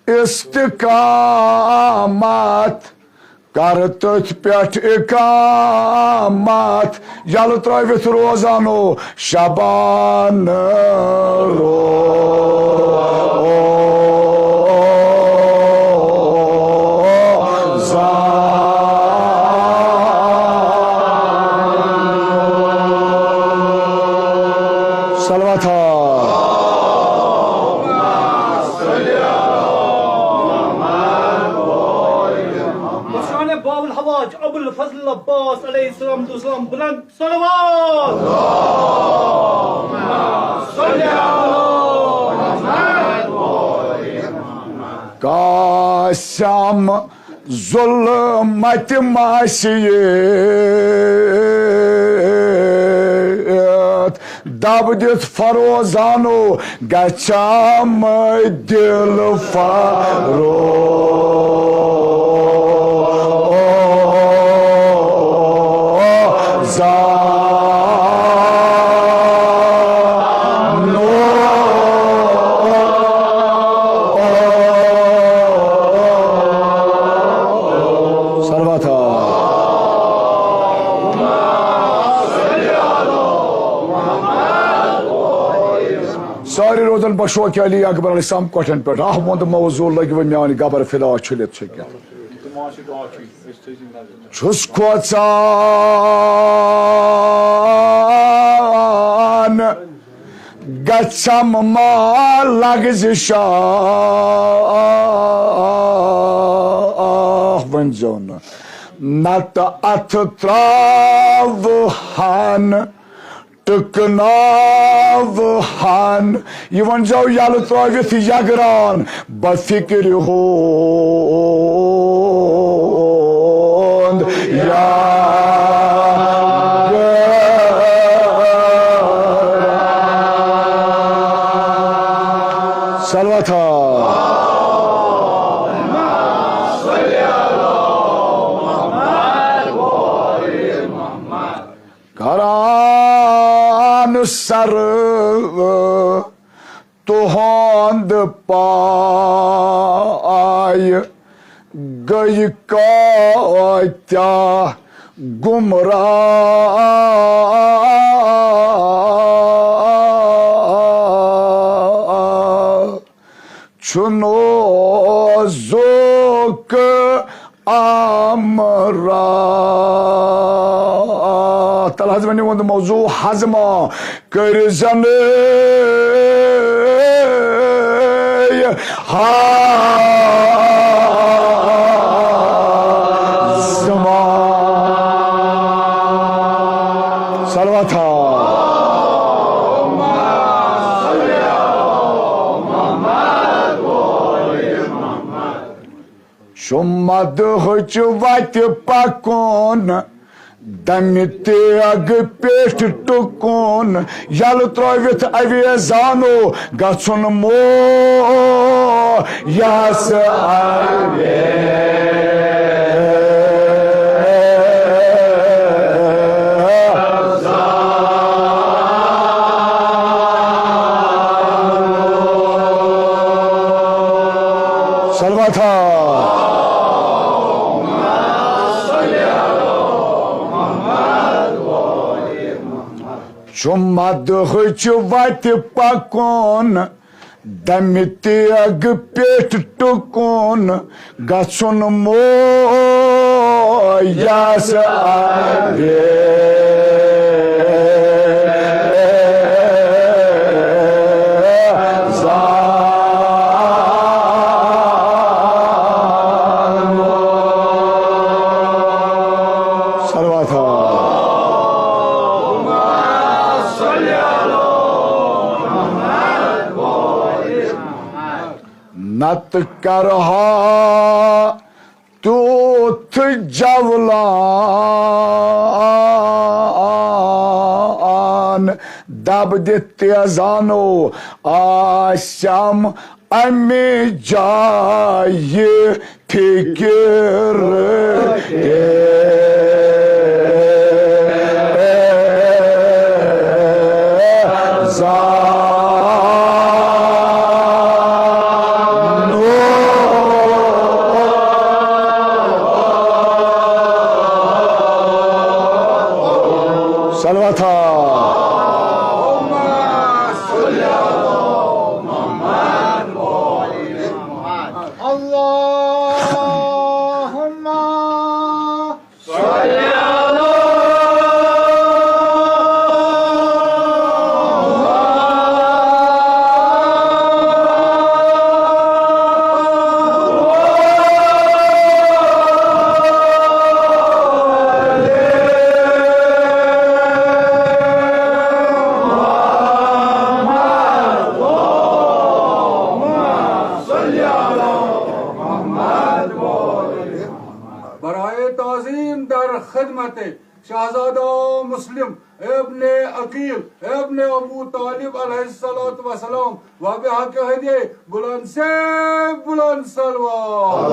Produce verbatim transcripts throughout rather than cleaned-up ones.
استقامت، کر تٔتھۍ پٮ۪ٹھ اقامت۔ یلہٕ ترٲوِتھ روزانو شبان روزان۔ صلوات۔ شان باب الحواج ابو الفضل عباس علیہ السلام، السلام بلند۔ صلوات۔ ظلمت ماسیت دب دِتھ فروزانو گژھم دل فروز۔ صلوات۔ سارے روزن بشوق علی اکبر علیہ السلام کۄٹھٮ۪ن پٮ۪ٹھ۔ اکھ ووٚنٛد موضوع لٔگۍ وۄنۍ میٛانہِ گبر فدا چھٔلِتھ چھٔکِتھ۔ چھُس کھوژان گژھم ما لگزِ شاہ، ؤنۍزیو نہٕ۔ نتہٕ اتھٕ تراوٕ ہن، ٹٕکناوٕ ہن۔ یہِ ؤنۍزیو یلہٕ ترٲوِتھ یگران، بفکرِ ہُنٛد یگران۔ صلوات۔ کران سر تُہُنٛد پاے گٔے کٲتیٛاہ گمراہ۔ چھُ نوزُک امرا۔ تَلہٕ حظ وۄنۍ یِہُنٛد موضوع ہضمہ کٔرۍ زَن ہضمہ۔ صلوات۔ شُمعہ دۄہٕچ وَتہِ پَکُن، دَمہِ تیغ پٮ۪ٹھ ٹُکُن، یَلہٕ ترٛٲوِتھ اویزانو گژھُن مویَس اویز۔ صلوات۔ شُمعہ دۄہٕچ وَتہِ پَکُن، دَمہِ تیغ پٮ۪ٹھ ٹُکُن، گژھُن مویَس اویز۔ صلوات۔ نتہٕ کرہا تیُتھ جولان، دَب دِتھ تیزانو آسٮ۪م اَمہِ جایہِ فِکِر تیزان۔ برائے تعظیم در خدمت شہزادہ مسلم ابن عقیل ابن ابو طالب علیہ الصلوۃ والسلام و بحق ہدیہ بلند سے بلند صلوات۔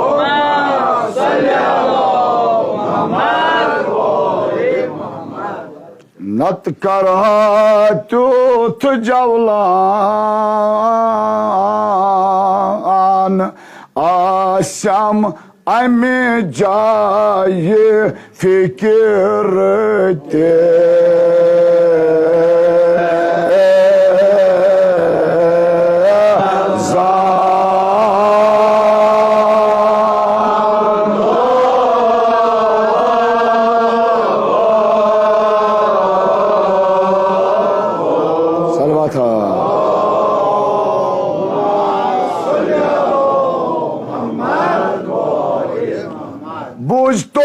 اللہم صل علی محمد و آل محمد۔ نتہٕ کرہا تیُتھ جولان آسم امہِ جایہِ فکر تہِ صلوات۔ بوزتو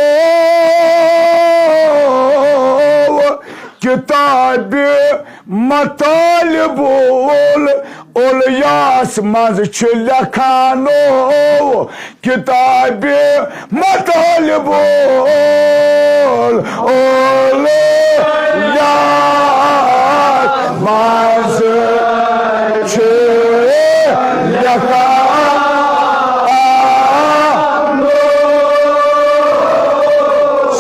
کتابِ مطالب الاولیاس منٛز چھُ لیکھان، او کتابِ مطالب الاولیاس منٛز چھُ لیکھان۔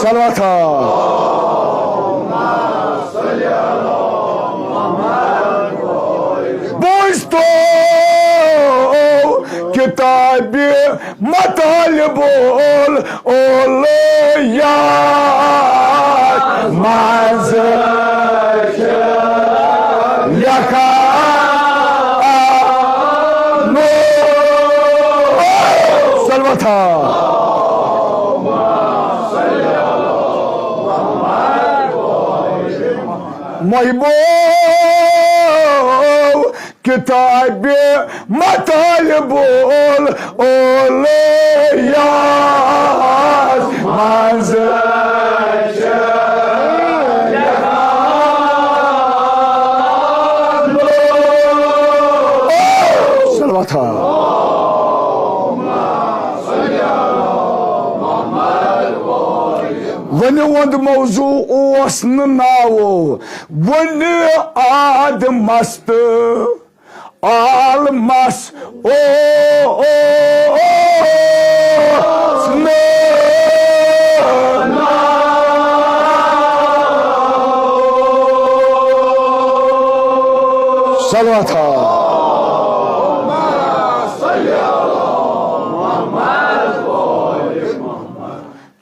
صلوات۔ بوزتو کتابِ مطالب الاولیاس منٛز لیکھان۔ صلوات۔ محبو کتابِ مطالب الاولیاس منٛز۔ صلوات۔ وۄنۍ ووٚن موضوع اوس نہٕ ناوو، وۄنۍ آد مست آل مس او، او، او، صلوات۔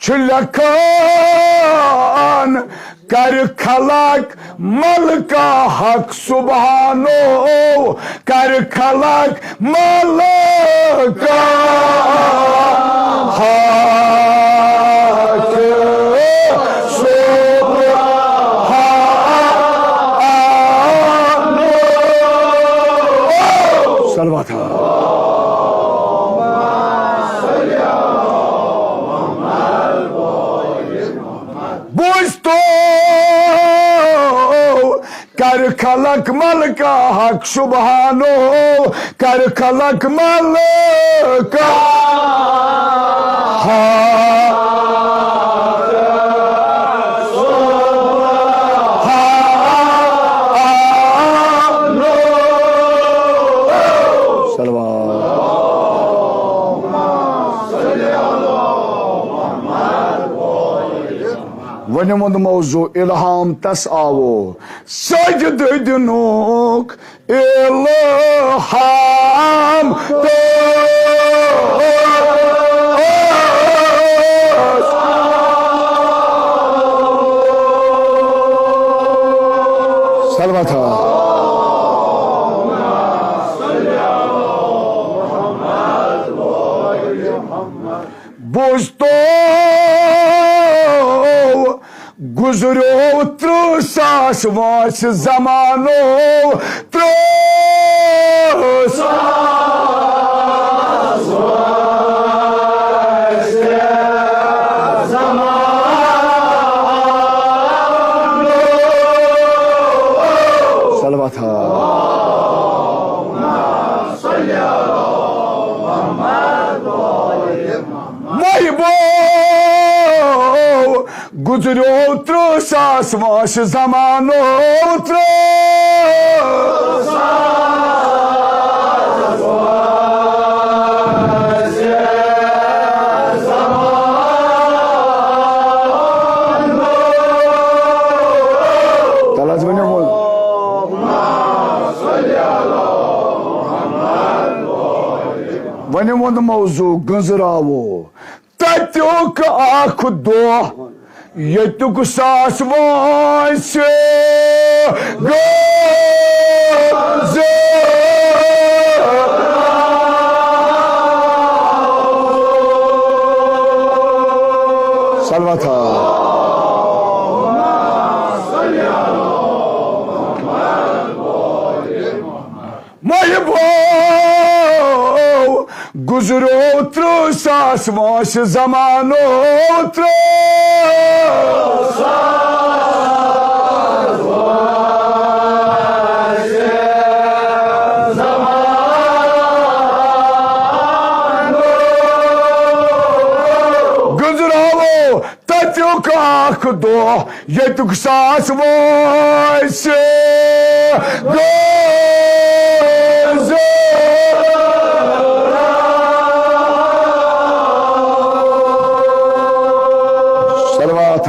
چھُ لیکھان، کرِ خلق ملکہ حق سبحانو، کرِ خلق ملکہ حق سبحانو۔ صلوات۔ بوزتو کر خلق ملکہ حق سبحانو، کر خلق ملکہ حق سبحانو۔ صلوات۔ وۄنۍ ووٚن موضوع الہام تس آوو، سجدٕ دِنُک الہام تس۔ صلوات۔ بوزتو گزریو ترٕہ ساس وٲنٛسہِ زمانو، ترٕہ ساس وٲنٛسہِ زمانو۔ صلوات۔ گُزریو ترٕٛہ ساس وٲنٛسہِ زمانو، ترٕٛہ ساس وٲنٛسہِ زمانو۔ تَلہٕ حظ ؤنِو وۄنۍ۔ وۄنۍ ووٚن موضوع گٔنزراوو۔ تَتیُک اکھ دۄہ، ییٚتیُک ساس وٲنٛسہِ گٔنزراوو۔ صلوات۔ محبو، گُزریو ترٕٛہ ساس وٲنٛسہِ زمانو، ترٕٛہ ساس وٲنٛسہِ زمانو۔ گُزراوو تَتیُک اکھ دۄہ، ییٚتیُک ساس وٲنٛسہِ گٔنزراوو۔ صلوات۔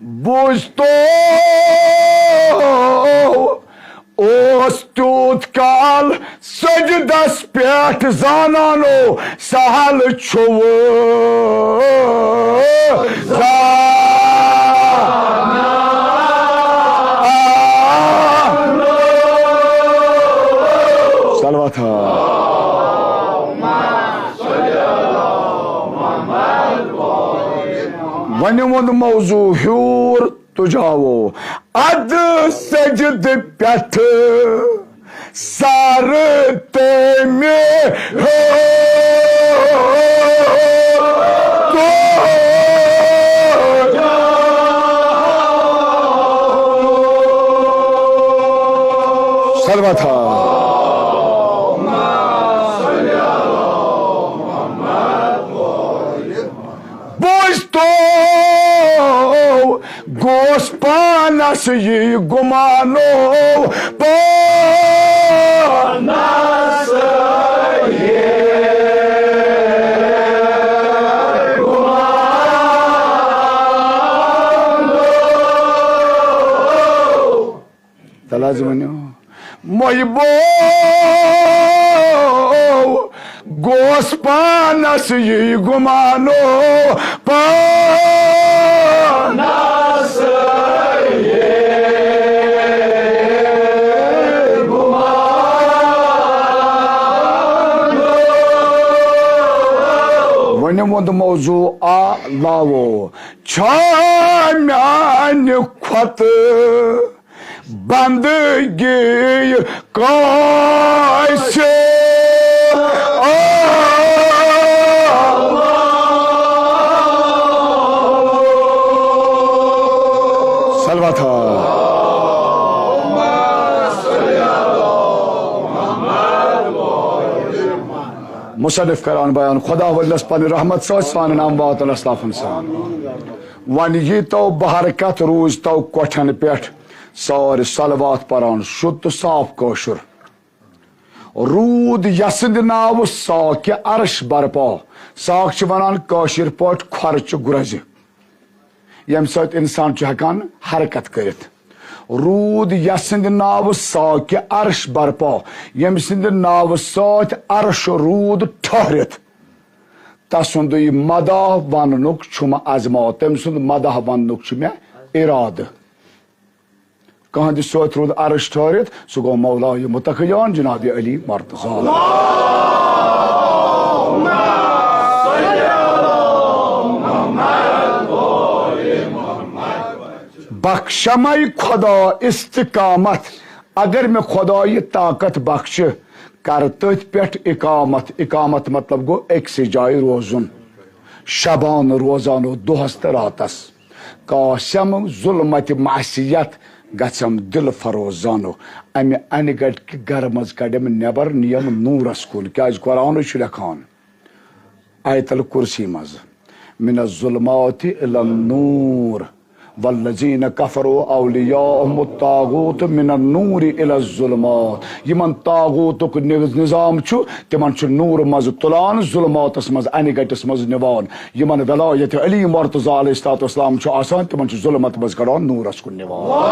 بوٗزتو اوس تیوٗت کال سجدس پٮ۪ٹھ زانانو سہل چھُوٕ زانان۔ صلوات۔ وۄنۍ ووٚن موضوع ہیوٗر تُجاوو ادٕ سجدٕ پٮ۪ٹھٕ سر تٔمۍ ہیوٚت۔ صلوات۔ بوٗزتو گوس پانس یی گُمانو، پانس یی گُمانو۔ تَلہٕ حظ ؤنِو۔ محبو گوس پانس یی گُمانو، پانس یی گُمانو۔ وۄنۍ ووٚن موضوع آ لاوو، چھا میانہِ کھۄتہٕ بندگی کٲنٛسہِ۔ صلوات۔ مصنف کران بیان، خدا ولس پننہِ رحمت سۭتۍ سانٮ۪ن امواتن اسلافن سان۔ وۄنۍ ییٖتو بہر کتھ روٗزتو کۄٹھٮ۪ن پٮ۪ٹھ۔ سٲرۍ صلوات پران، شُد تہٕ صاف کٲشُر۔ روٗد یسٕنٛدِ ناوٕ ساکہِ عرش برپا۔ ساکھ چھِ ونان کٲشِر پٲٹھۍ کھۄرچہِ گُرزِ، ییٚمہِ سۭتۍ انسان چھُ ہٮ۪کان حرکت کٔرِتھ۔ روٗد یسٕنٛدِ ناوٕ ساکہِ عرش برپا، ییٚمہِ سٕنٛدِ ناوٕ سۭتۍ عرش روٗد ٹھٔہرِتھ۔ تسُنٛدُے مداح وننُک چھُم ازما، تٔمۍ سُنٛد مداح وننُک چھُ مےٚ ارادٕ۔ کہندِ سۭتۍ روٗد عرش ٹھہرِتھ، سُہ گوٚو مولایہِ متقیان جناب علی مرتضی۔ بخشمے خدا استقامت، اگر مےٚ خدایہِ طاقت بخشہِ، کر تٔتھۍ پٮ۪ٹھ اقامت۔ اقامت مطلب گوٚو أکسٕے جایہِ روزُن، شبان روزان و دۄہس تہٕ راتس۔ قاسم ظلمت معصیت گژھم دل فروز زانو، امہِ انہِ گٹہِ کہِ گرٕ منٛز کڑم نٮ۪بر، نِیم نوٗرس کُن۔ کیازِ؟ قرآنٕے چھُ لیکھان آیت الکرسی منٛز، "من الظلمات الی النور، والذین کفروا اولیاءهم الطاغوت من النور الی الظلمات"۔ یِمن طاغوتُک نظ-، نظام چھُ، تِمن چھُ نوٗر منٛز تُلان، ظلماتس منٛز، انہِ گٹِس منٛز نِوان۔ یِمن ولایت علی مرتضی علیہ الصلوۃ والسلام چھُ آسان، تِمن چھُ ظلمت منٛز کڑان نوٗرس کُن نِوان۔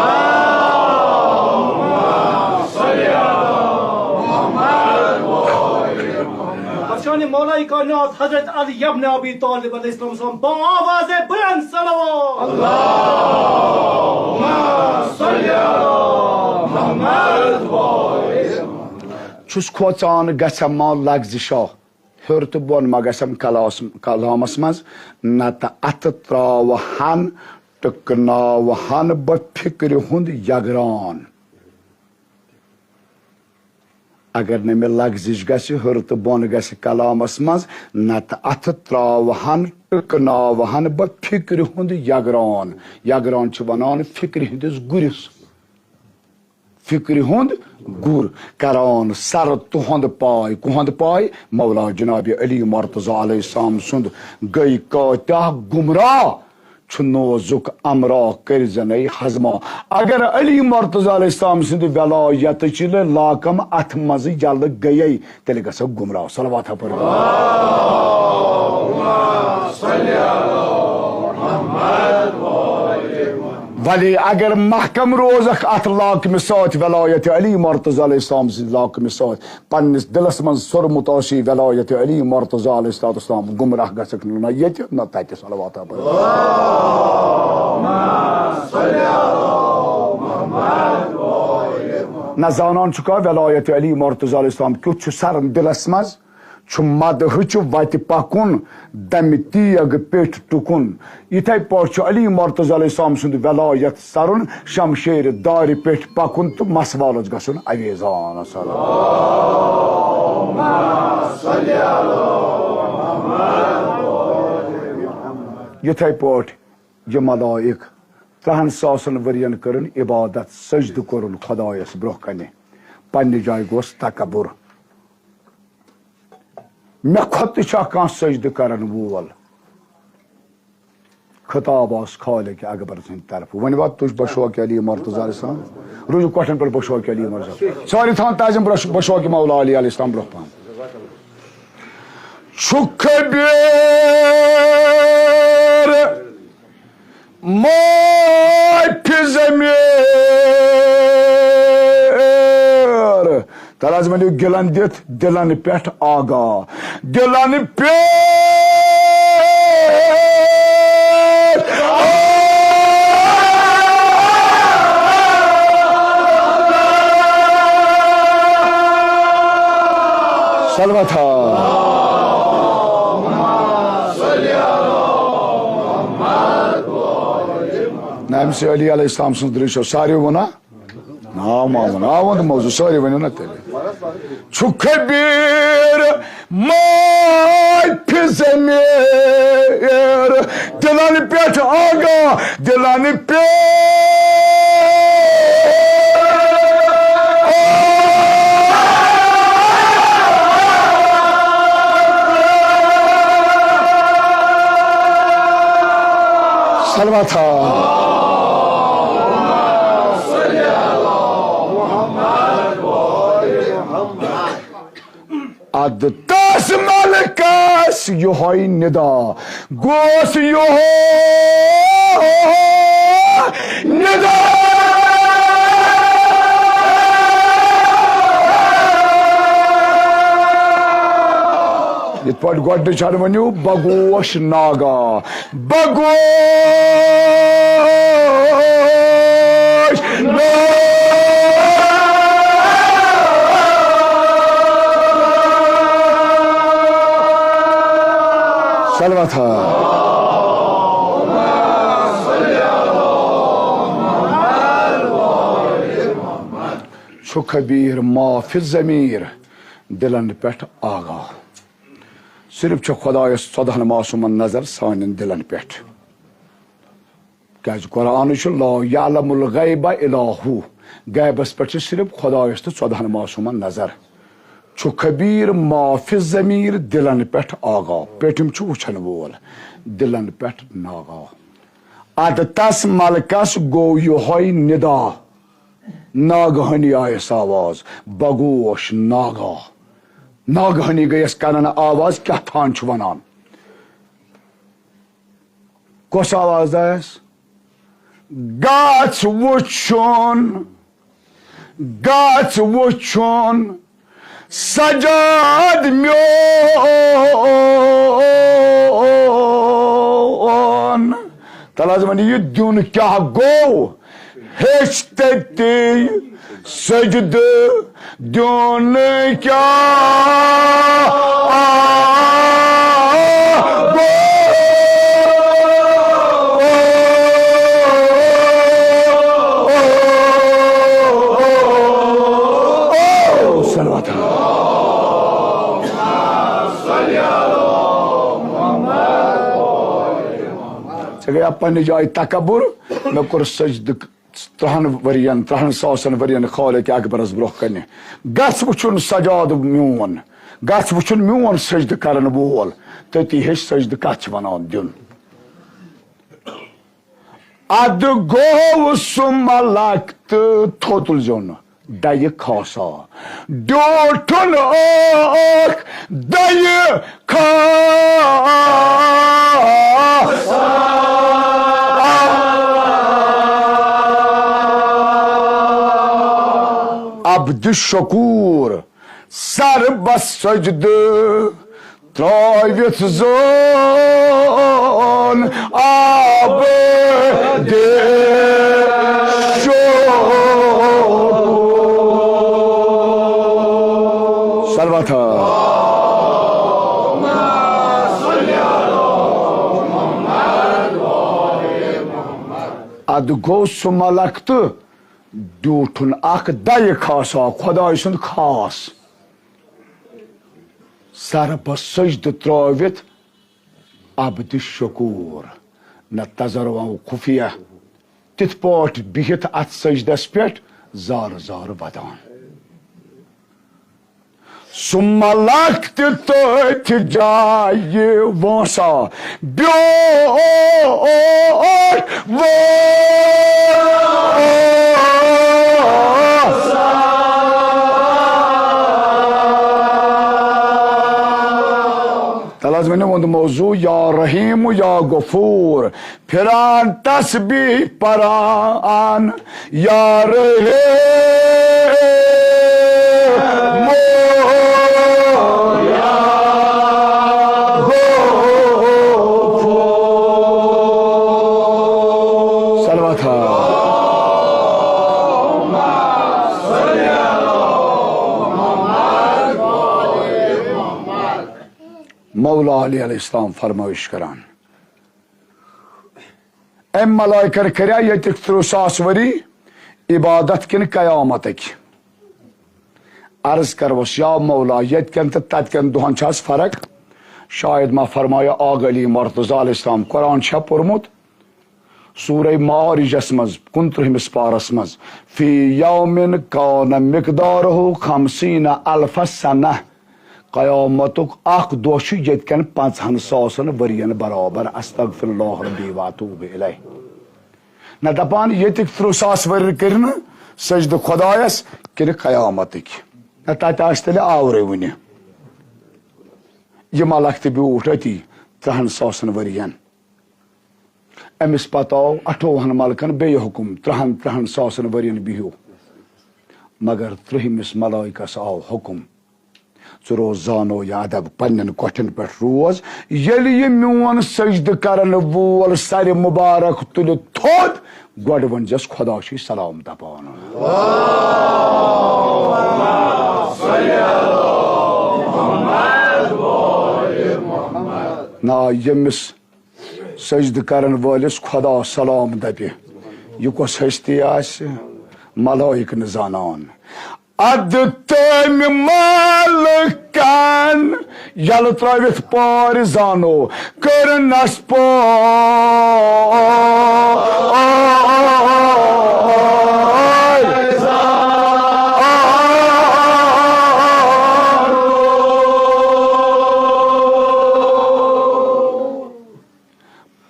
پتہٕ چھُ مولا کائنات حضرت علی ابن ابی طالب علیہ السلام سُنٛد با آواز بلند صلوات۔ اللہم صل علی محمد۔ چھُس کھوژان گژھم ما لغزشہ ہیوٚر تہٕ بۄن ما گژھم کلاس-، کلامس منٛز، نتہٕ اتھٕ تراوہن، ٹٕکناوہن بہٕ فکرِ ہُنٛد یگران۔ اگر نہٕ مےٚ لغزش گژھِ، ہیوٚر تہٕ بۄن گژھِ کلامس منٛز، نتہٕ اتھٕ تراوہن، ٹٕکناوہن بہٕ فکرِ ہُنٛد یگران۔ یگران چھِ ونان فکرِ ہٕنٛدِس گُرِس۔ فکرِ ہُنٛد گُر کران سر تُہُنٛد پاے۔ کُہُنٛد پاے؟ مولا جناب علی مرتضی علیہ السلام سُنٛد۔ گٔے کۭتیاہ گمراہ، چھُ نوزُک امرا، کٔرۍ زَنَے ہضما۔ اگر علی مرتضی علیہ السلام سٕنٛدِ ولایتٕچ لاکم اتھ منٛز یلہٕ گٔیے، تیٚلہِ گژھو گمراہ۔ صلوات ہا پٔرِو۔ ولی اگر محکم روزکھ اتھ لاکمہِ سۭتۍ، ولایت علی مرتضی علیہ السلام سٕنٛدِ لاکمہِ سۭتۍ، پننِس دلس منٛز سوٚرمُت آسی ولایت علی مرتضی علیہ الصلوۃ والسلام، گمراہ گژھکھ نہٕ نہ ییٚتہِ نہ تتہِ۔ صلوات ہا پٔرِو۔ نہ زانان چھُکھا ولایت علی مرتضی علیہ السلام کیُتھ چھُ سرن دلس منٛز؟ چھُ مدہٕچہِ وتہِ پکُن، دمہِ تیغ پیٚٹھۍ ٹُکُن۔ یِتھے پٲٹھۍ چھُ علی مرتضی علیہ السلام سُنٛد ولایت سرُن، شمشیرِ دارِ پیٚٹھۍ پکُن تہٕ مس والس گژھُن اویزان۔ یِتھے پٲٹھۍ یہِ ملائک ترٛہن ساسن ؤرین کٔرٕن عبادت، سجدٕ کوٚرُن خۄدایس برونٛہہ کنہِ۔ پننہِ جایہِ گوٚس تکبر۔ مےٚ کھۄتہٕ تہِ چھا کانٛہہ سجدٕ کرن وول؟ خطاب اوس خالق اکبر سٕنٛدِ طرفہٕ۔ وۄنۍ وات تُج بشوق علی مرتضی علیہ السلام۔ روٗزِو کۄٹھٮ۪ن پٮ۪ٹھ بشوق علی مرتضی۔ سٲری تھاوان تعظیم برش-، بشوق مولا علی علیہ السلام برونٛہہ پہم۔ چھُ کبیر معافِ ضمیر۔ تَلہٕ حظ ؤنِو گِلَن دِتھ، دِلَن پٮ۪ٹھ آگاہ۔ دِلَن پٮ۪ٹھ آگاہ۔ صلوات ہا۔ نہ، أمِس علی علیہ السلام سٕنٛز دٔلیٖل چھو ساروی وَنان۔ ناو ما وَن، آ وَن موضوع، سٲری ؤنِو نہ تیٚلہِ۔ چھُ کبیر معافِ ضمیر، دِلَن پٮ۪ٹھ آگاہ، دِلَن پٮ۪ٹھ۔ صلوات ہا۔ ادٕ تس ملکس یہوے ندا، گوس یہوے ندا۔ یِتھ پٲٹھۍ گۄڈٕنِچ ہن ؤنِو، بہٕ گوش ناگا۔ بہٕ گوش ناگا۔ صلوات ہا۔ چھُ کبیر معافِ ضمیر، دِلن پٮ۪ٹھ آگاہ۔ صرف چھُ خۄدایس ژۄدہن معصوٗمن نظر سانٮ۪ن دِلن پٮ۪ٹھ۔ کیازِ قرآن چھُ لا یعلم الغیب الا ہو، غیبس پٮ۪ٹھ چھِ صرف خدایس تہٕ ژۄدہن معصومن نظر۔ چھُ خبیر ما فی الضمیر، دلن پٮ۪ٹھ آگاہ، پیٚٹھِم چھُ وٕچھن وول، دلن پٮ۪ٹھ ناگاہ۔ ادٕ تس ملکس گوٚو یِہوٚے ندا، ناگہٲنی آیس آواز، بگوش ناگاہ۔ ناگہٲنی گٔیس کنن آواز، کیاہ تھان چھُ ونان۔ کۄس آواز آیس؟ گژھ وٕچھُن، گژھ وٕچھُن سجاد میون۔ تَلہٕ حظ وۄنۍ یہِ دیُن کیٛاہ گوٚو؟ ہیٚچھ تٔتی سجدٕ دیُن کیٛاہ گوٚو؟ صلوات۔ ژےٚ گٔیا پننہِ جایہِ تکبر، مےٚ کوٚر سجدٕ ترٛہن ؤرین، ترٛہن ساسن ؤرین خالق اکبرس برونٛہہ کنہِ۔ گژھ وٕچھُن سجاد میون، گژھ وٕچھُن میون سجدٕ کرن وول، تٔتی ہیٚچھ سجدٕ کتھ چھِ ونان دیُن۔ ادٕ گوٚو سُہ ملک تہٕ تھوٚد تُلزیو نہٕ۔ دَیہِ کھاسا ڈیوٹھُن ٲکھ دَیہِ کھاسا۔ عبد شکور سر بس سجدٕ ترٲوِتھ زون آب دِ شو۔ صلوات۔ ادٕ گوٚو سُہ ملک تہٕ ڈیوٹھُن اکھ دَیہِ خاصا، خداے سُنٛد خاص۔ سر بس سجدٕ ترٲوِتھ عبد شکور، نہ تذرعہ و خفیہ، تِتھ پٲٹھۍ بِہِتھ اتھ سجدس پٮ۪ٹھ زارٕ زارٕ ودان۔ سُہ ملک تہِ تٔتھۍ جایہِ وٲنٛسا بیوٹھ وٲنٛسا۔ تَلہٕ حظ ؤنِو ووٚنُن موضوع، یا رحیم یا غفور، پھران تسبیح پران یا رحیم۔ صلوات۔ مولا علی علیہ السلام فرمٲیش کران، أمۍ ملائکن کٔریا ییٚتِکۍ ترٕٛہ ساس ؤری عبادت کِنہٕ قیامتٕکۍ؟ عرض کروس، یا مولا، ییٚتہِ کٮ۪ن تہٕ تتہِ کٮ۪ن دۄہن چھا حظ فرق؟ شاید ما فرمایو آغا علی مرتضی علیہ السلام۔ قرآن چھا پوٚرمُت؟ سورہ معارجس منٛز، کُنترٕہمِس پارس منٛز، فی یوم کان مقدارہ خمسین الف سنہ۔ قیامتُک اکھ دۄہ چھُ ییٚتہِ کٮ۪ن پنٛژہن ساسن ؤرین برابر۔ استغفر اللہ ربی و اتوب الیہ۔ نہ دپان ییٚتِکۍ ترٕٛہ ساس ؤری کٔرۍ نہٕ سجدٕ خدایس کِنہٕ قیامتٕکۍ۔ نہ تتہِ آسہِ تیٚلہِ آورے وُنہِ۔ یہِ ملک تہِ بیوٗٹھ أتی ترٛہن ساسن ؤرین۔ أمِس پتہٕ آو اَٹھووُہن ملکن بیٚیہِ حُکُم، ترٛہن، ترٛہن ساسن ؤرین بِہِو۔ مگر ترٛہمِس ملائکس آو حُکُم، ژٕ روز زانو یا ادب، پننٮ۪ن کۄٹھٮ۪ن پٮ۪ٹھ روز۔ ییٚلہِ یہِ میون سجدٕ کرن وول سرِ مبارک تُلہِ تھوٚد، گۄڈٕ ؤنۍزٮ۪س، خدا چھُے سلام دپان۔ نا، ییٚمِس سجدٕ کرن وٲلِس خدا سلام دپہِ، یہِ کۄس ہستی آسہِ؟ ملائک نہٕ زانان۔ ادٕ تٔمۍ مالکن یلہٕ ترٲوِتھ پٲرۍ زانو کٔرنس پٲرۍ۔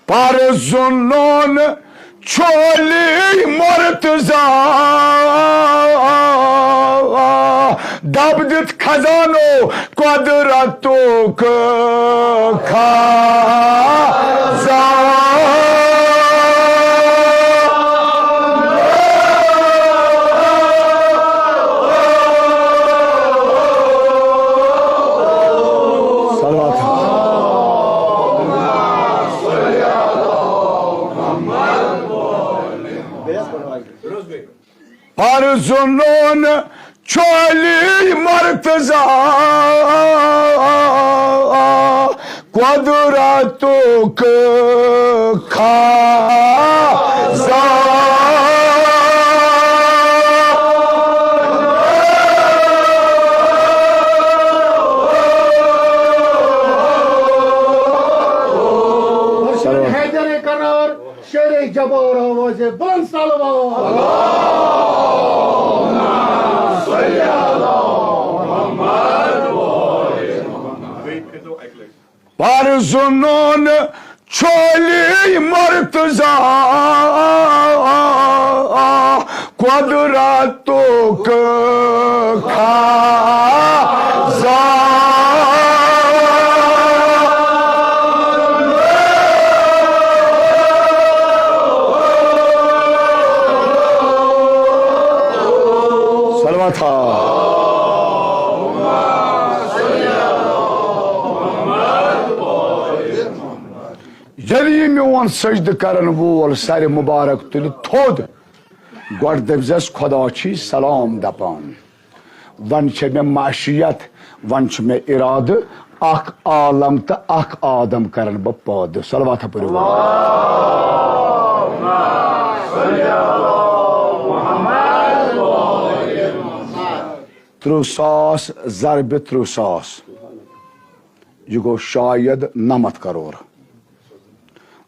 پرزُنون چھولی مرتضی دب دِتھ خزانو قدرتُک خزانہٕ۔ صلوات۔ پرزُنون چھولی مرتضی قدرتُک خزانہٕ۔ حیدر کرار، شیر جبار آواز بلند صلوات۔ پرزُنون چھولی مرتضی قدرتُک خزانہٕ۔ صلوات۔ ییٚلہِ یہِ میون سجدٕ کرن وول سرِ مبارک تُلہِ تھوٚد، گۄڈٕ دٔپزٮ۪س، خۄدا چھی سلام دپان۔ وۄنۍ چھےٚ مےٚ معشیت، وۄنۍ چھُ مےٚ ارادٕ، اکھ عالم تہٕ اکھ آدم کرن بہٕ پٲدٕ۔ صلوات پٔرِو۔ ترٕٛہ ساس ضربِ ترٕٛہ ساس، یہِ گوٚو شاید نَمَتھ کرور۔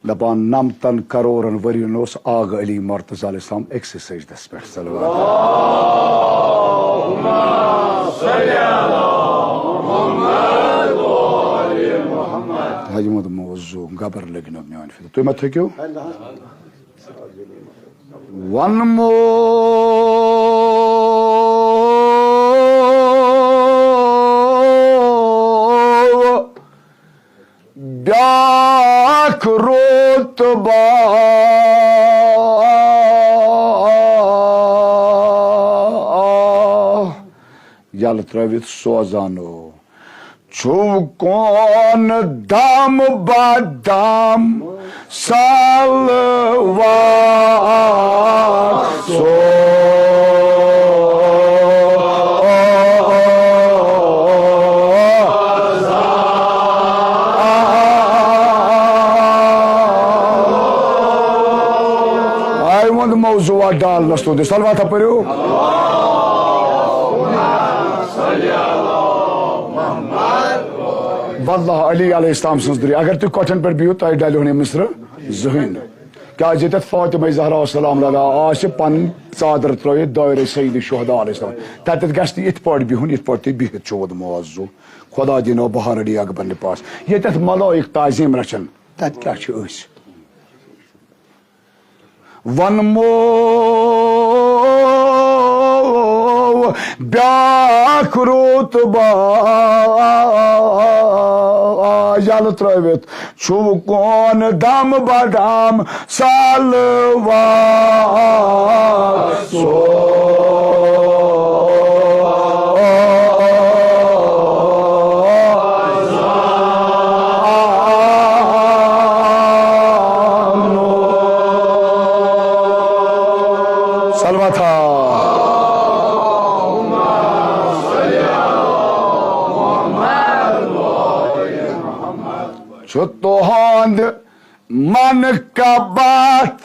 دپان نَمتَن کرورن ؤرین اوس آغا علی مرتضی علیہ السلام أکسٕے سجدس پٮ۪ٹھ۔ صلوات۔ حاجی محمد موضوع گبر لگنو میون فکر۔ تُہۍ ما تھٔکِو؟ ونمو بیاکھ رتبہ یلہٕ ترٲوِتھ سوزانو۔ چھُو کون دم بدم سالوات سو۔ آے ووٚن موضوع ڈالنس تُہنٛدِس۔ صلوات پٔرِو۔ واللہ علی علیہ السلام سٕنٛز دُری۔ اگر تُہۍ کۄٹھٮ۪ن پٮ۪ٹھ بِہِو، تۄہہِ ڈلِہو نہٕ مصرٕ زٕہٕنۍ۔ کیازِ ییٚتٮ۪تھ فاطمہ زہرا سلام اللہ آسہِ پنٕنۍ ژادر ترٲوِتھ دٲیرٕ سید شہدا علیہ السلام، تتٮ۪تھ گژھِ نہٕ یِتھ پٲٹھۍ بِہُن یِتھ پٲٹھۍ تُہۍ بِہِتھ چھِو ووٚدمُت آز زُو۔ خدا دِنو بہار علی اکبر لباس۔ ییٚتٮ۪تھ ملائک تعظیم رچھن، تتہِ کیٛاہ چھِ أسۍ؟ ونمو بیاکھ رتبہ یلہٕ ترٲوِتھ، چھُو کون دم بدم سالوات سو۔ صلوات۔ چھُ تُہُنٛد من کا بات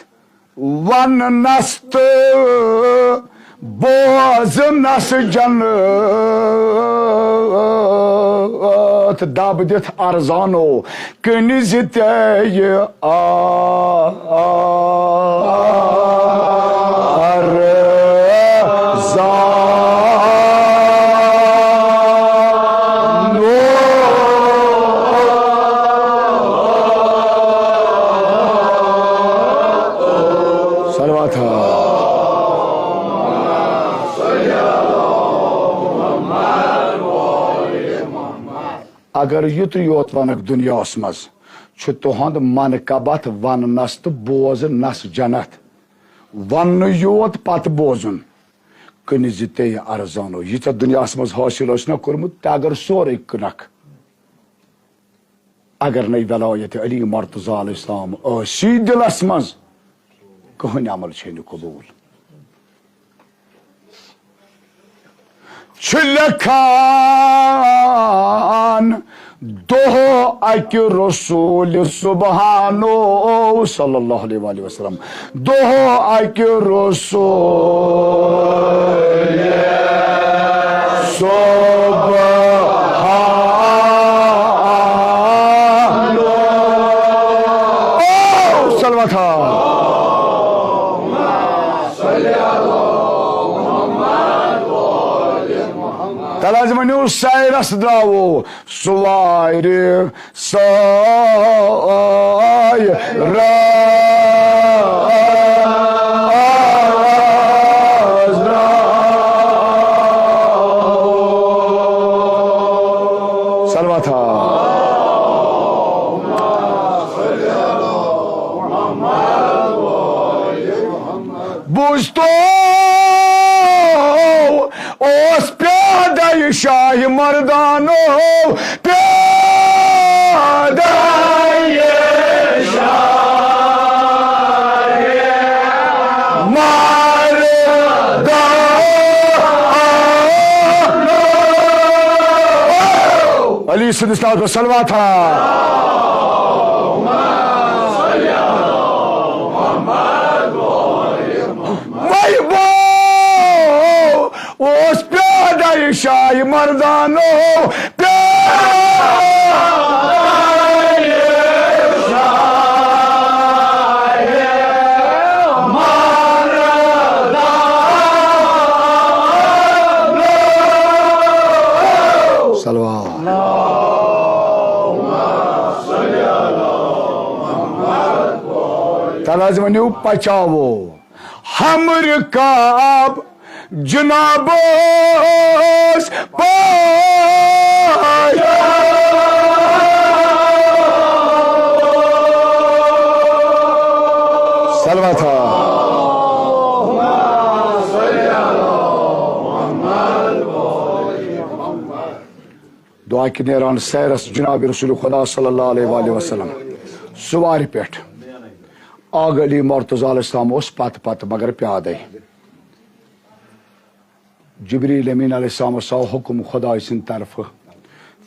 وننس تہٕ بوز نس جنت دب دِتھ ارزانو، کٕنہِ زِ تے یہِ ارزانو۔ صلوات۔ اگر یُتُے یوت ونکھ دُنیاہس منٛز، چھُ تُہُنٛد منقبت وننس تہٕ بوزنس جنت۔ وننہٕ یوت پتہٕ بوزُن۔ کٕنہِ زِ تے ارزانو۔ یہِ ژےٚ دُنیاہس منٛز حٲصِل ٲسۍ نہ کوٚرمُت، تہِ اگر سورُے کٕنکھ۔ اگر نَے ولایت علی مرتضی علیہ السلام ٲسی دِلس منٛز، کٕہٕنۍ عمل چھے نہٕ قبوٗل۔ چھُ لیکھان دۄہ اکہِ رسول سبحانو صلی اللہ علیہ وآلہ وسلم۔ دۄہ اکہِ رسول سبحانو۔ صلوات۔ تَلہٕ حظ ؤنِو، سایرس درٛاوو۔ سُہ وارِ سٲے راز۔ صلوات۔ بوٗزتو اوس پیادٕ یہِ شاہِ مردانو، پیادٕ یہِ شاہِ مردانو۔ علی سٕنٛدِس ناوس پٮ۪ٹھ صلوات۔ وۄنۍ بو اوس پیادٕ یہِ شاہِ مردانو، پیادٕ یہِ شاہِ مردانو۔ صلوات۔ تَلہٕ حظ ؤنِو، پچاوو۔ ہم رکاب جناب ٲسۍ پٲدٕ۔ صلوات۔ دعا کہِ نیران سیرس جناب رسول خدا صلی اللہ علیہ وآلہ وسلم سوارِ پٮ۪ٹھ۔ آغا علی مرتضی علیہ السلام اوس پتہٕ پتہٕ مگر پیادے۔ جبریل امین علیہ السلام اوس آو حکم خدای سٕنٛدِ طرفہٕ،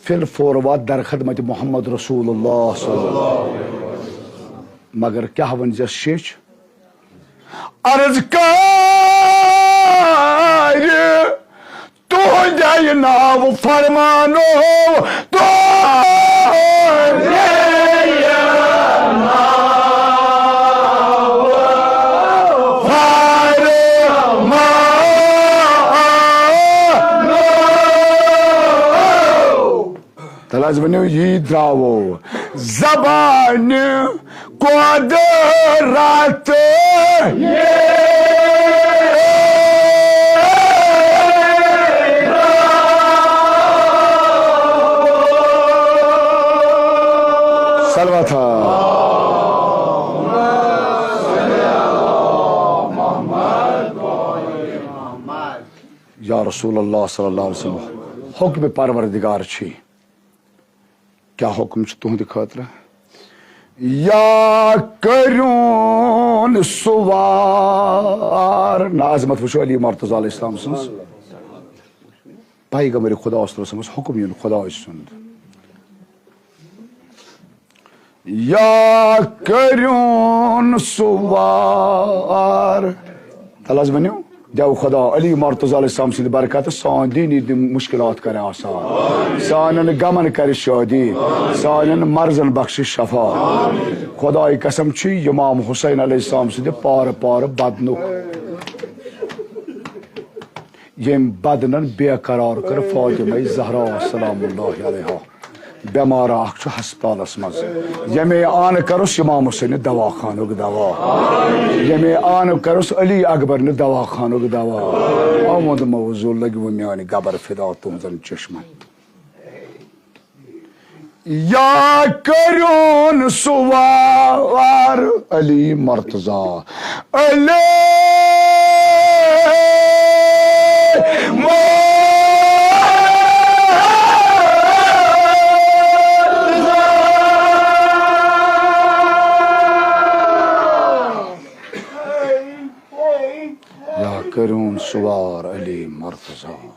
فی الفور وات در خدمت محمد رسول اللہ صلی اللہ علیہ وسلم۔ مگر کیٛاہ ؤنۍ زٮ۪س شیٚچھ؟ عرض کَرِ تُہُنٛدے ناو فرمانو، تُہُنٛدے ناو فرمانو۔ تَلہٕ حظ ؤنِو، یی درٛاوو زبانہِ قۄدرت۔ صلوات۔ یا رسول اللہ صلی اللہ علیہ وسلم، حکم پروردگار چھی۔ کیا حکم چھُ تُہنٛدِ خٲطرٕ؟ یا کٔرِوُن سُوار۔ نہ عظمت وٕچھو علی مرتضی علیہ السلام سٕنٛز۔ پیغمبر خدا صلی اللہ علیہ وسلم اوس حکم یُن خدای سُنٛد۔ یا کٔرِوُن سُوار۔ تَلہٕ حظ ؤنِو۔ دیو خدا علی مرتضی علیہ السلام سٕنٛدِ برکتہٕ سٲنۍ دینی تِم مشکلات کرِ آسان، سانٮ۪ن غمن کرِ شٲدی، سانٮ۪ن مرضن بخشِ شفا۔ خداے قسم چھُ امام حسین علیہ السلام سٕنٛدِ پارٕ پارٕ بدنُک، ییٚمۍ بدنن بے قرار کٔر فاطمہ زہرا سلام اللہ علیہا۔ بٮ۪مارا اکھ چھُ ہسپتالس منٛز، ییٚمے آنہٕ کٔرٕس امام حسینہِ دوا خانُک دوا، ییٚمے آنہٕ کٔرٕس علی اکبرنہِ دوا خانُک دوا۔ آمُت موضوع لٔگِوٕ میانہِ گبر فدا تُہنٛزن چشمن۔ یا کٔرِوُن سُہ وار علی مرتضی، علی مرتضی۔ یا کٔرِوُن سُہ وار علی مرتضی۔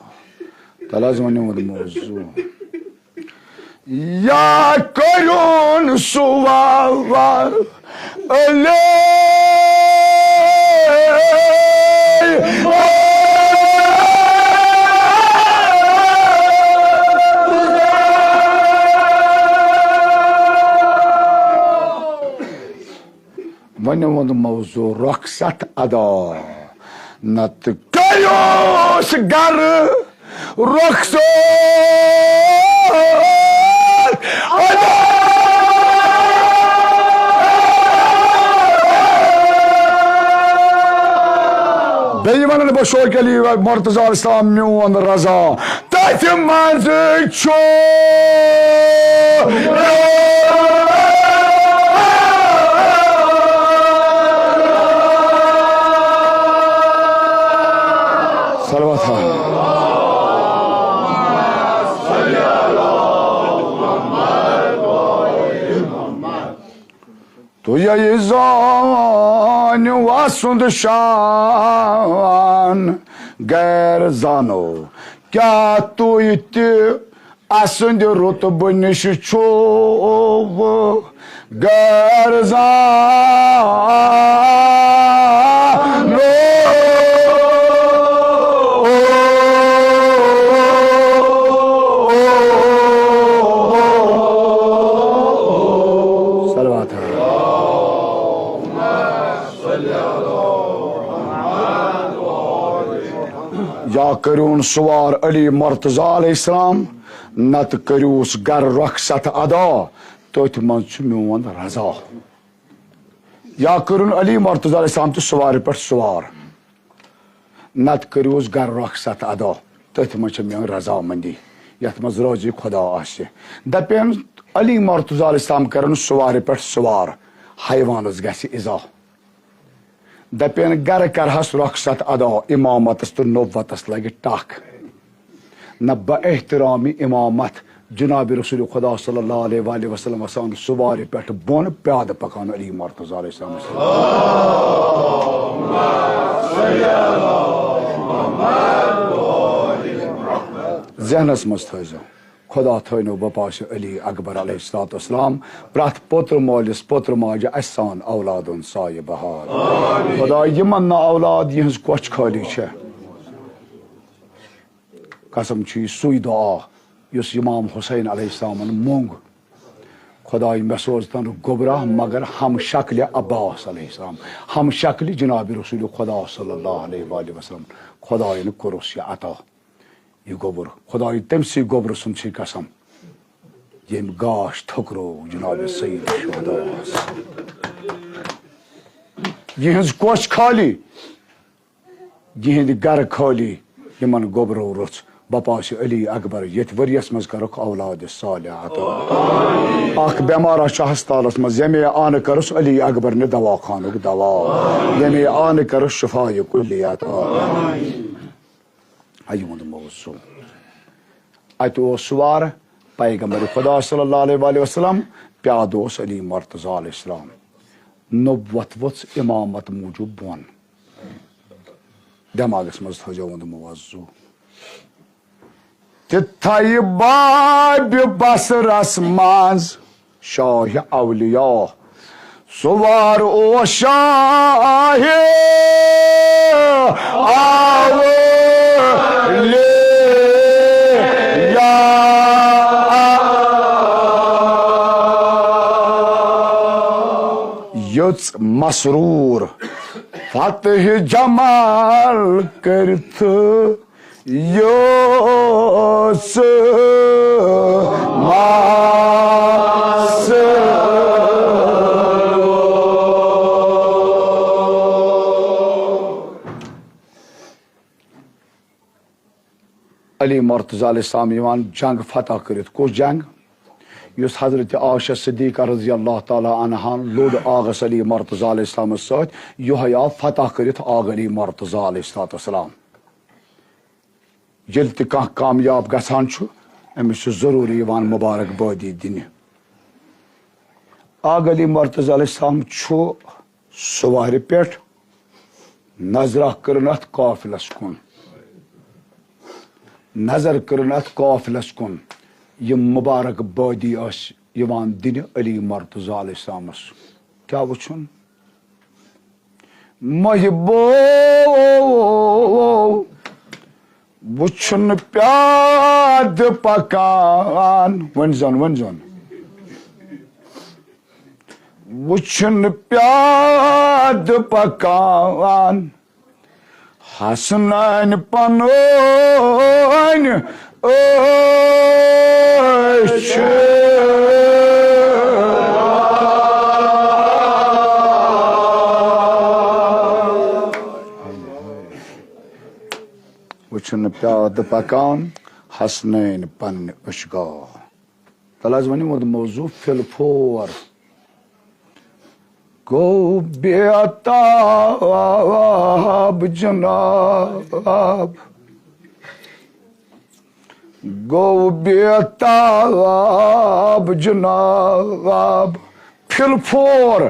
تَلہٕ حظ وۄنۍ یِہُنٛد موضوع۔ یا کٔرِوُن سُہ وار علی۔ وۄنۍ ووٚن موضوع رۄخصت ادا، نتہٕ کٔرِوس گرٕ رۄخصت ادا۔ بیٚیہِ وَنَن بہٕ شوقی علی مرتضی علیہ السلام میون رضا۔ تٔتھۍ منٛز چھُ۔ صلوات۔ تُہۍ یہِ زٲنِو اَسُنٛد شان غیر زانو، کیٛاہ تُہۍ تہِ اَسٕنٛدِ رُتبہٕ نِش چھُو غیر زانو۔ صلوات۔ یا کٔرِوُن سُوار علی مرتضی علیہ السلام، نتہٕ کٔرِوُس گرٕ رۄخصت ادا، تٔتھۍ منٛز چھُ میون رضا۔ یا کٔرِوُن علی مرتضی علیہ السلام تہِ سُوارِ پٮ۪ٹھ سُوار، نتہٕ کٔرِوُس گرٕ رۄخصت ادا، تٔتھۍ منٛز چھِ میٲنۍ رضامندی، یتھ منٛز رٲضی خدا آسہِ۔ دپن علی مرتضی علیہ السلام کرن سُوارِ پٮ۪ٹھ سُوار، حیوانس گژھِ ایزا۔ دپن گرٕ کرہس رۄخصت ادا، امامتس تہٕ نبوتس لگہِ ٹکھ۔ نہ بہ احترام امامت جناب رسول خدا صلی اللہ علیہ وآلہ وسلم وسان سوارِ پٮ۪ٹھ بۄن پیادٕ پکان علی مرتضی علیہ السلام۔ ذہنس منٛز تھٲیزیو۔ خدا تھٲینو بپاشِ علی اکبر علیہ الصلوۃ والسلام پرٛٮ۪تھ پوتر مٲلِس پوتر ماجہِ اَسہِ سان اولادن سایہِ بہار۔ خدا یِمن نہٕ اولاد یِہٕنٛز کۄچھ خٲلی چھےٚ، قسم چھُ یہِ سُے دعا یُس امام حسین علیہ السلامن مونگ۔ خداے مےٚ سوز تن گوٚبرا مگر ہم شکلِ عباس علیہ السلام، ہم شکلِ جناب رسول خدا صلی اللہ علیہ وآلہ وسلم۔ خداین کوٚرُس یہِ عطا۔ یہِ گوٚبُر، خدایہِ تٔمۍ سٕے گوٚبرٕ سُنٛد چھِ قسم، ییٚمۍ گاش تھوٚکرو جناب سید شہداہس۔ یِہٕنٛز کۄچھ خٲلی، یِہِنٛدِ گرٕ خٲلی، یِمن گوٚبرو رٕژھ۔ بپاشِ علی اکبر، ییٚتھۍ ؤریَس منٛز کرُکھ اولادِ صالح عطا۔ اکھ بٮ۪مارا چھُ ہسپتالس منٛز، ییٚمے آنہٕ کٔرٕس علی اکبرنہِ دوا خانُک دوا، ییٚمے آنہٕ کٔرٕس شفایہِ کُلی عطا۔ یِہُنٛد موضوع۔ اتہِ اوس سُوار پیغمبر خدا صلی اللہ علیہ وآلہ وسلم، پیادٕ اوس علی مرتضی علیہ السلام۔ نبوت ؤژھ امامت موٗجوٗب بۄن۔ دٮ۪ماغس منٛز تھٲوزیو یِہُنٛد موضوع۔ تِتھے بابِ بصرس منٛز شاہ اولیاء، سُوار اوس شاہ مسرور، فتح جمال کٔرِتھ یوس مسرور۔ علی مرتضی علیہ السلام یِوان جنگ فتح کٔرِتھ۔ کُس جنگ؟ یُس حضرت عائشہ صدیقہ رضی اللہ تعالیٰ عنہان لوٚڑ آغس علی مرتضی علیہ السلامس سۭتۍ، یِہوٚے آو فتح کٔرِتھ آغ علی مرتضی علیہ الصلوۃ والسلام۔ ییٚلہِ تہِ کانٛہہ کامیاب گژھان چھُ، أمِس چھُ ضروٗری یِوان مبارک بٲدی دِنہِ۔ آغ علی مرتضی علیہ السلام چھُ سوارِ پٮ۪ٹھ نظرا کٔرٕن اَتھ قافلس کُن، نظر کٔرٕن اَتھ قافلس کُن، یِم مبارک بٲدی ٲسۍ یِوان دِنہِ علی مرتضی علیہ السلامس۔ کیٛاہ وٕچھُن؟ محبوب وُچھُن پیادٕ پکان، ؤنۍ زن، ؤنۍ زن۔ وُچھُن پیادٕ پکان، حسنین پنٕنۍ أچھ۔ وُچھُن پیادٕ پکان، حسنین پنٕنۍ أچھ گاہ۔ تَلہٕ حظ وۄنۍ ووت موضوع فِل فور۔ گوٚو بے تاب جناب، گوٚو بے تاب جناب، فِل فور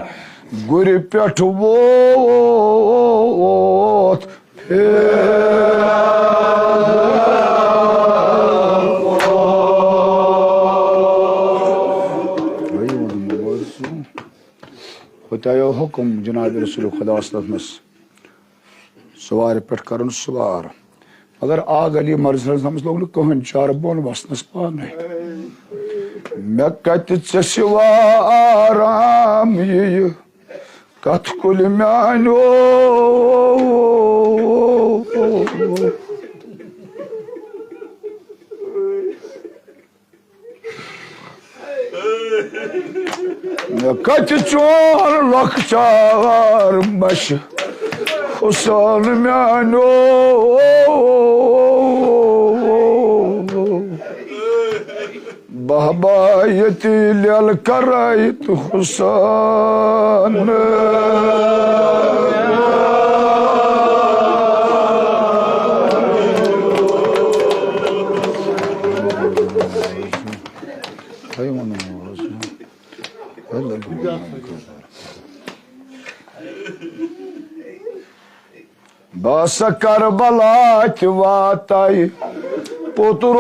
گُرِ پٮ۪ٹھ ووت۔ خۄدایو حُکُم جناب رسول خدا صلی اللہ علیہ وسلمس سوارِ پٮ۪ٹھ کرُن سوار۔ مگر آغ علی مرتضی علیہ السلامس لوٚگ نہٕ کٕہٕنۍ چارٕ بۄن وسنس پانے۔ مےٚ کتہِ ژےٚ سوا آرام یِیہِ کتھ کُلہِ میانیو۔ مےٚ کتہِ چون لۄکچار مشہِ حسین میانیو۔ بہبا ییٚتی لیل کرے تہٕ حسین۔ بہٕ ہسا کربلا تہِ واتے پوٚتُر۔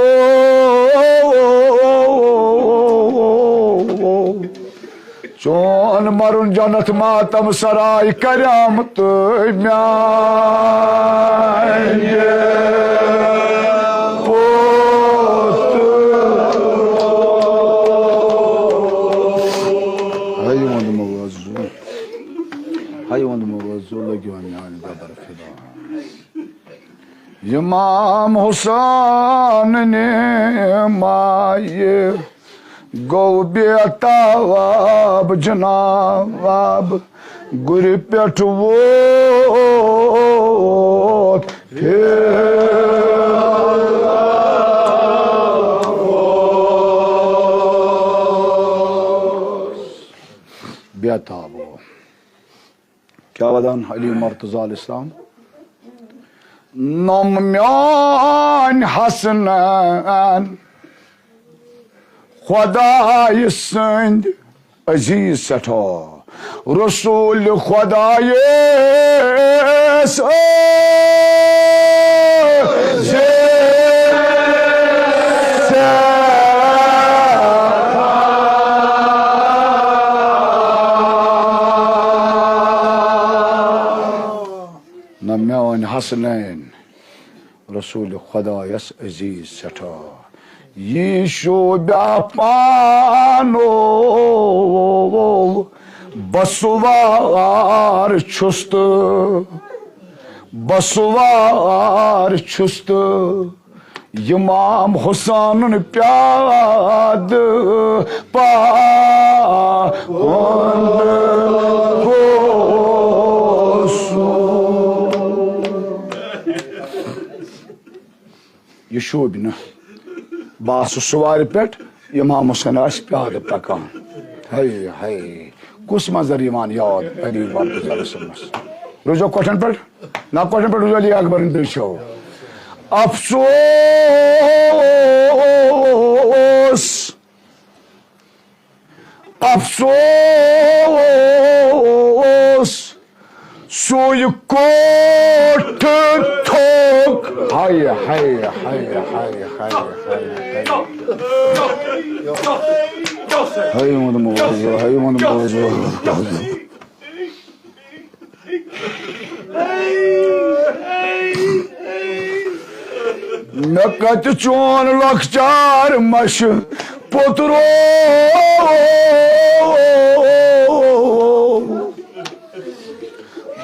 چون مرُن جنت ماتم سرای کریام تہٕ میانہِ پوٚتُر۔ ہاے ووٚنمو حظ، ہاے ووٚنمو حظ، لٔگِو میانہِ قبر فدا۔ امام حسین نے مایہِ گوٚو بے تاب جناب، گُرِ پٮ۪ٹھ ووت پھر۔ بے تاب گوٚو۔ کیٛاہ ودان علی مرتضی علیہ السلام؟ نۄم میٲنۍ حسنین خۄدایہِ سٕنٛدۍ عزیز سٮ۪ٹھاہ، رسول خۄدایس عزیز سٮ۪ٹھاہ۔ نہ میٲنۍ حسنین رسول خۄدایس عزیز سٮ۪ٹھاہ۔ یہِ شوٗبیا پانو بسوار چھُس تہٕ، بسوار چھُس تہٕ، امام حسینُن پیادٕ پاوُن گوسُم۔ یہِ شوٗبہِ نہٕ۔ بہٕ آسہٕ سوارِ پٮ۪ٹھ، امام حسین آسہِ پیادٕ پکان۔ ہے، ہے، کُس منظر یِوان یاد علی بابا صٲبنس؟ روٗزیو کۄٹھٮ۪ن پٮ۪ٹھ، نہ کۄٹھٮ۪ن پٮ۪ٹھ روٗزیو علی اکبرن بیٚیہِ چھو۔ افسوس، افسوس، سُے کوٹھ تھوٚک۔ ہاے، ہاے، ہاے، ہاے۔ ہاے ووٚنمو، ہاے ووٚنمو۔ مےٚ کتہِ چون لۄکچار مَشہِ پوٚترو؟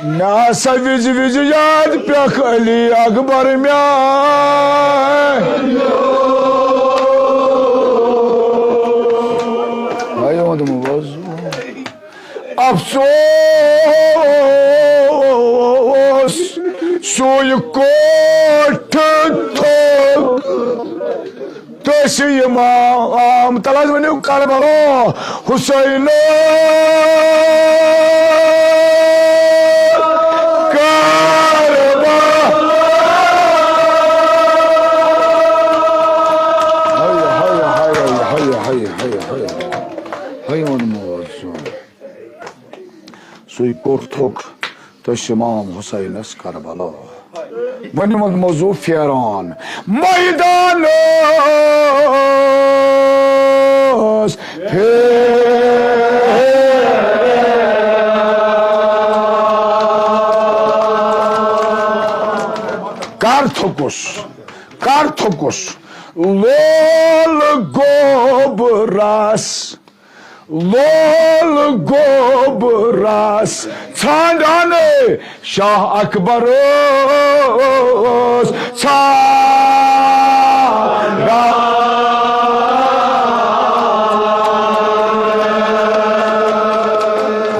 مےٚ ہسا وِزِ وِزِ یاد پٮ۪کھ علی اکبر میٛانہِ۔ ہاے ووٚنمو، افسوس، سُے کوٹھ تھوٚک تٔسۍ امام۔ تَلہٕ حظ ؤنِو کربلا حسین کربلا۔ ہاے، ہاے، ہاے۔ سُے کوٚر تھوٚک تٔسۍ امام حسینس کربلا۔ وۄنۍ یِمن موضوع پھیران میدانس پھیر۔ کر تھوٚکُس، کر تھوٚکُس لول گوبرس۔ لول گوبرس ژھانڈان شاہ اکبر اوس ژھانڈان۔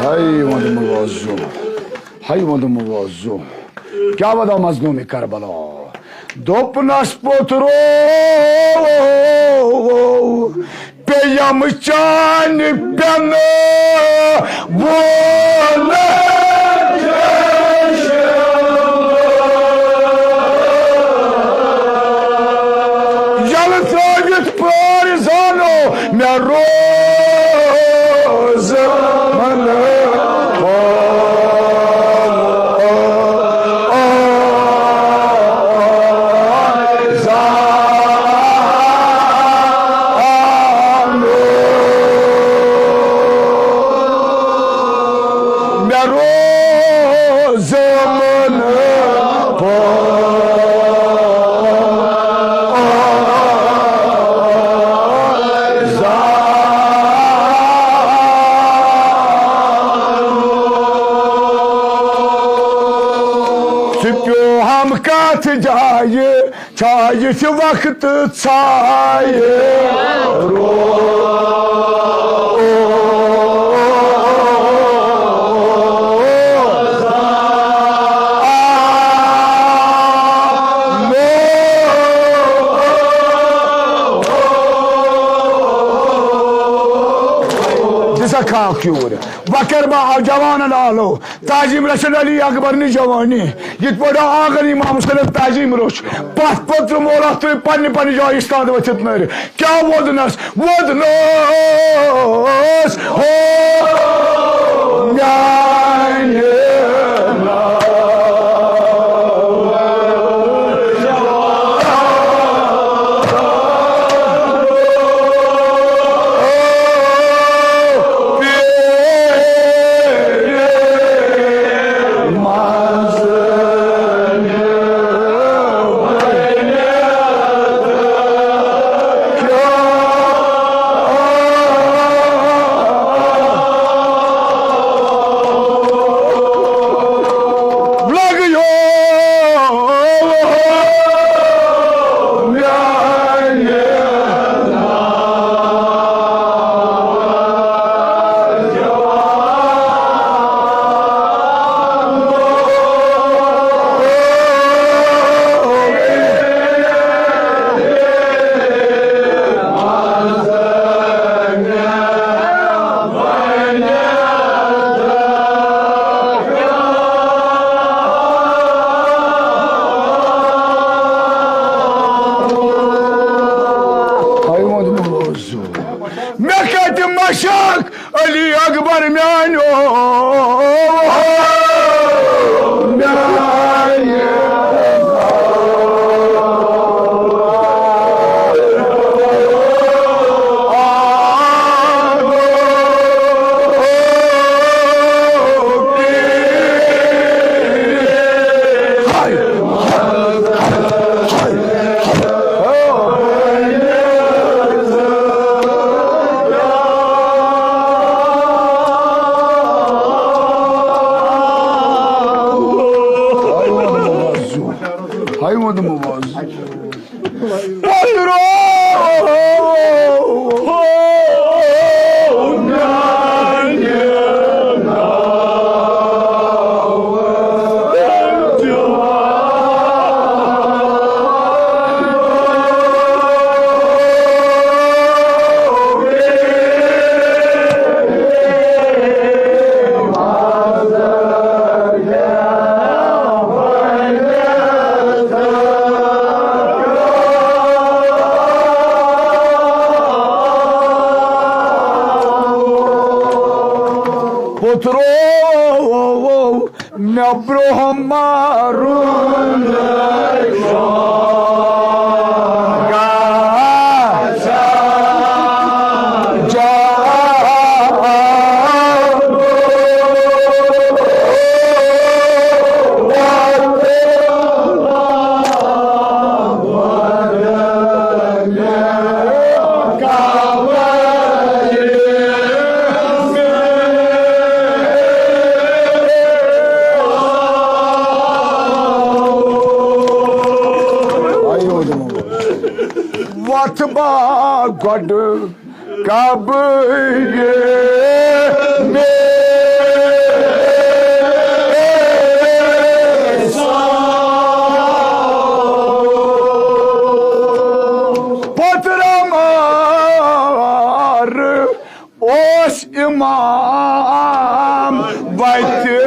ہاے ووٚنمو زُو، ہاے ووٚنمو زُو۔ کیٛاہ وَنو مظلوٗمِ کربلا؟ دوٚپنَس پوٚترو، پیٚیَم چانہِ پٮ۪نہٕ وونہٕ۔ یَلہٕ ترٛٲوِتھ پٲرۍ زانو مےٚ روزٕ منہٕ۔ مےٚ روزٕ منہٕ۔ ژٕ پیوٚو ہم کتھ جایہِ، چھا یِتھِ وقتہٕ ژھایہِ روزان۔ دِسا کھاکھ یوٗرۍ۔ وۄنۍ کَرٕ بہٕ جوانَن آلو۔ تعظیم رسول علی اکبر نِش جوانی۔ یِتھ پٲٹھۍ آنگن امام حسینس تعظیم روٚچھ۔ پتھ پتھ ترٛوو مولاتُے پننہِ پننہِ جایہِ استاد ؤتھِتھ نٔرۍ۔ کیٛاہ وودنس؟ وودنس ہو میانہِ علی اکبر میانیو، میانیو۔ ہاے ووٚنمو آز۔ پترو۔ پترو مےٚ برٛونٛہہ مارُن۔ وَتھ با گۄڈٕ قبرِ مےٚ۔ پترٕ مار اوس امام وتہِ۔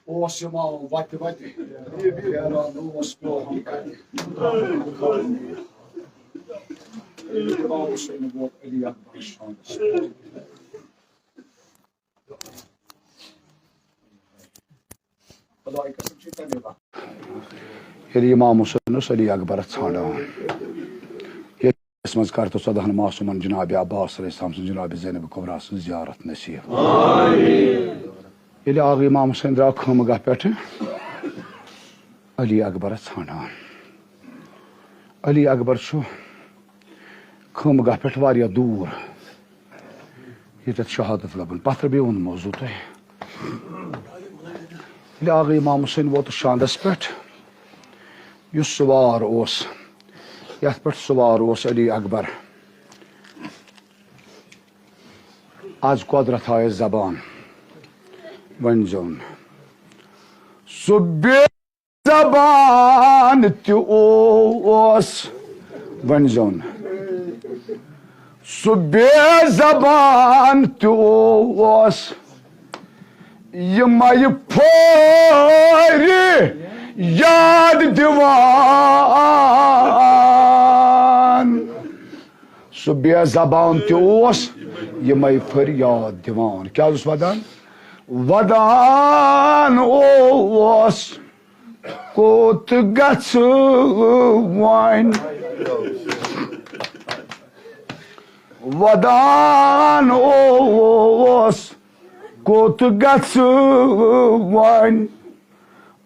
اوس یِوان وَتہِ وَتہِ، پھیران اوس پیوٚہَن کَنہِ۔ امام حسین ووت علی اکبر شانس۔ خداے قسم چھِ تَمے وقتہٕ۔ ییٚلہِ امام حسین اوس علی اکبرس ژھانڈان، ییٚلہِ منٛز کر تہٕ ژۄدہن معصومن جناب عباس علیہ السلام سٕنٛز جناب زینب کبریٰ سٕنٛز زیارت نصیب۔ ییٚلہِ آغا امام حسین درٛاو خٲمہٕ گاہ پٮ۪ٹھٕ علی اکبرس ژھانڈان۔ علی اکبر چھُ خٲمہٕ گاہ پٮ۪ٹھ واریاہ دوٗر، ییٚتٮ۪تھ شہادت لبن۔ پتھر بیٚیہِ ووٚن موضوع تۄہہِ۔ ییٚلہِ آغا امام حسین ووت شاندس پٮ۪ٹھ، یُس سوار اوس، یَتھ پٮ۪ٹھ سوار اوس علی اکبر۔ از قۄدرت آیس زبان، ؤنۍ زیوٚن۔ سُہ بے زبان تہِ اوس، ؤنۍ زیوٚن۔ سُہ بے زبان تہِ اوس، یِمے پھٲرۍ یاد دِوان۔ سُہ بے زبان تہِ اوس، یِمے پھٲرۍ یاد دِوان۔ کیٛاہ اوس ودان؟ ودان اوس، کوٚت گژھٕ وۄنۍ؟ ودان اوس، کوٚت گژھٕ وۄنۍ؟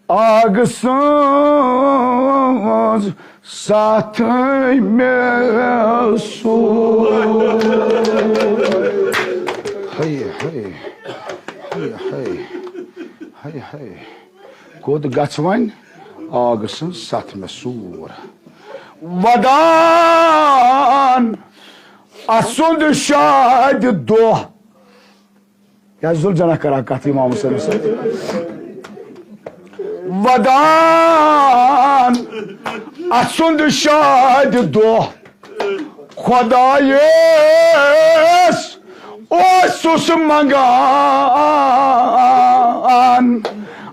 آگہٕ سٕنٛز ساتھ مےٚ سوٗز۔ ہے، ہے، ہے، ہے، ہے، ہے۔ کوٚت گژھٕ وۄنۍ؟ آگہٕ سٕنٛز سَتھ مےٚ سوٗر۔ ودان اَسُنٛد شادِ دۄہ۔ یا ذوالجناح کران کتھ امام حسینس سۭتۍ۔ ودان اَسُنٛد شادِ دۄہ خۄدایس اوسُس منگان۔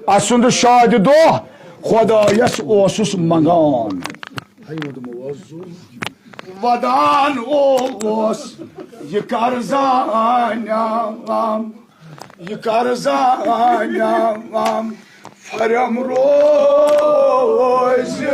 اَسُنٛد شادِ دۄہ خۄدایس اوسُس منگان۔ ودان اوس یہِ کر زانیام، یہِ کر زانیام فرم روزِ۔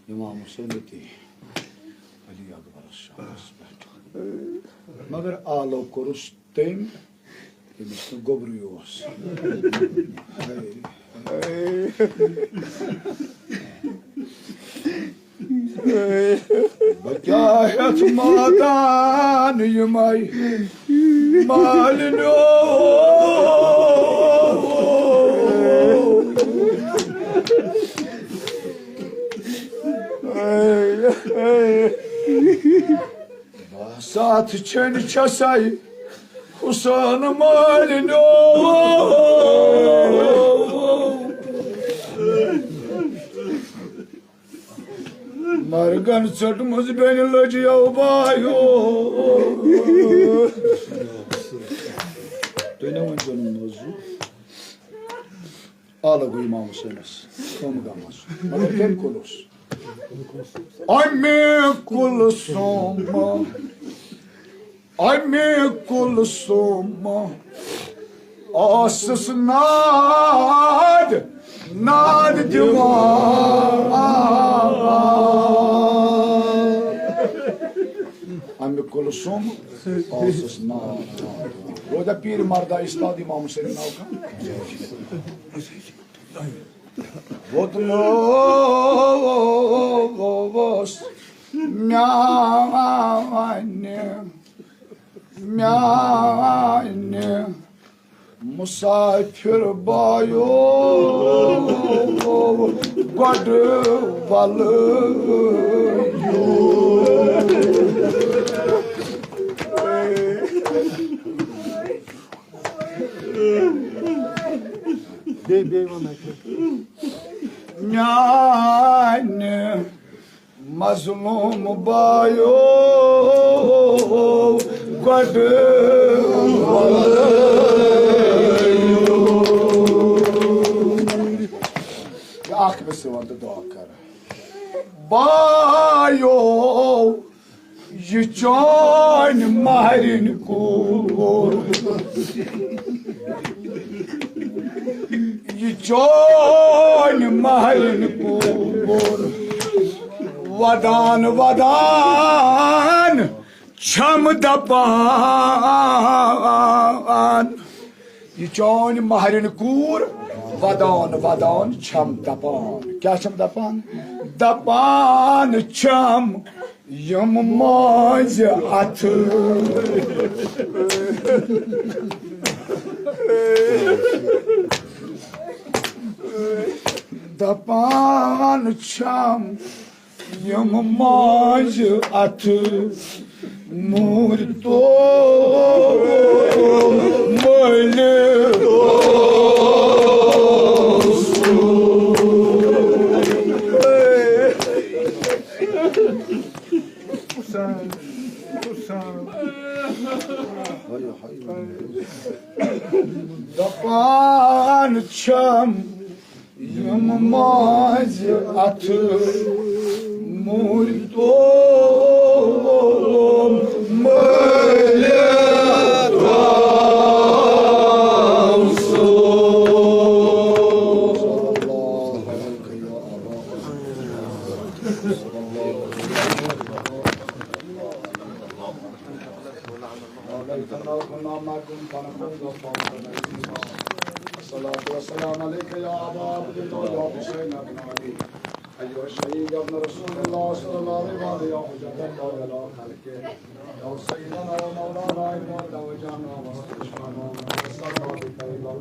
امام حسین تہِ علی اکبرس شانس پٮ۪ٹھ۔ مگر آلو کوٚرُس تٔمۍ، ییٚمِس نہٕ گوٚبرُے اوس۔ بہٕ کیٛاہ ہٮ۪تھ ماتان یِمے مالِنیو۔ بہٕ ساتھ چھٔنۍ چھسے حسین مالِنیو۔ مرگن ژٔٹمٕژ بیٚنہِ لٔجیو بایو۔ تُہۍ نہ ؤنۍزیو نہٕ موضوع۔ آ لگو امام حسینس کم گامس۔ مگر کٔمۍ کُلُس؟ امہِ کُلثوم، امہِ کُلثوم ٲسٕس ناد، ناد دِوان۔ امہِ کُلثوم ٲسٕس ناد، ناد دِوان۔ روزا پیٖر مردا استاد امام حسین ناو کانٛہہ؟ ووتمُت اوس میانہِ، میانہِ مسافر بایو گۄڈٕ ولہٕ یوٗر۔ بیٚیہِ، بیٚیہِ وَن اَکہِ لَٹہِ۔ میانہِ مظلوم بایو گۄڈٕ وَلٲیِو۔ اکھ مےٚ سۭتۍ وَن تہٕ دعا کر۔ چٲنۍ مہرِنۍ کوٗر، یہِ چٲنۍ مہرِنۍ کوٗر، ودان ودان چھم دپان۔ یہِ چٲنۍ مہرِنۍ کوٗر ودان ودان چھم دپان۔ کیٛاہ چھم دپان؟ دپان چھم، یِم مٲنٛزِ اَتھٕ۔ دپان چھم، یِم مٲنٛزِ اَتھٕ۔ نوٗر تو مٔلۍ۔ دپان چھم، یِم مٲنٛزِ اَتھٕ۔ نوٗر تو مٔلۍ۔ الصلاة والسلام عليك يا أبا عبد الله يا حسين بن علي، أيها الشهيد يا ابن رسول الله صلى الله عليه وآله، يا حجة الله على خلقه، يا سيدنا ومولانا إمام وجانا واستشفانا وسلم بك إلى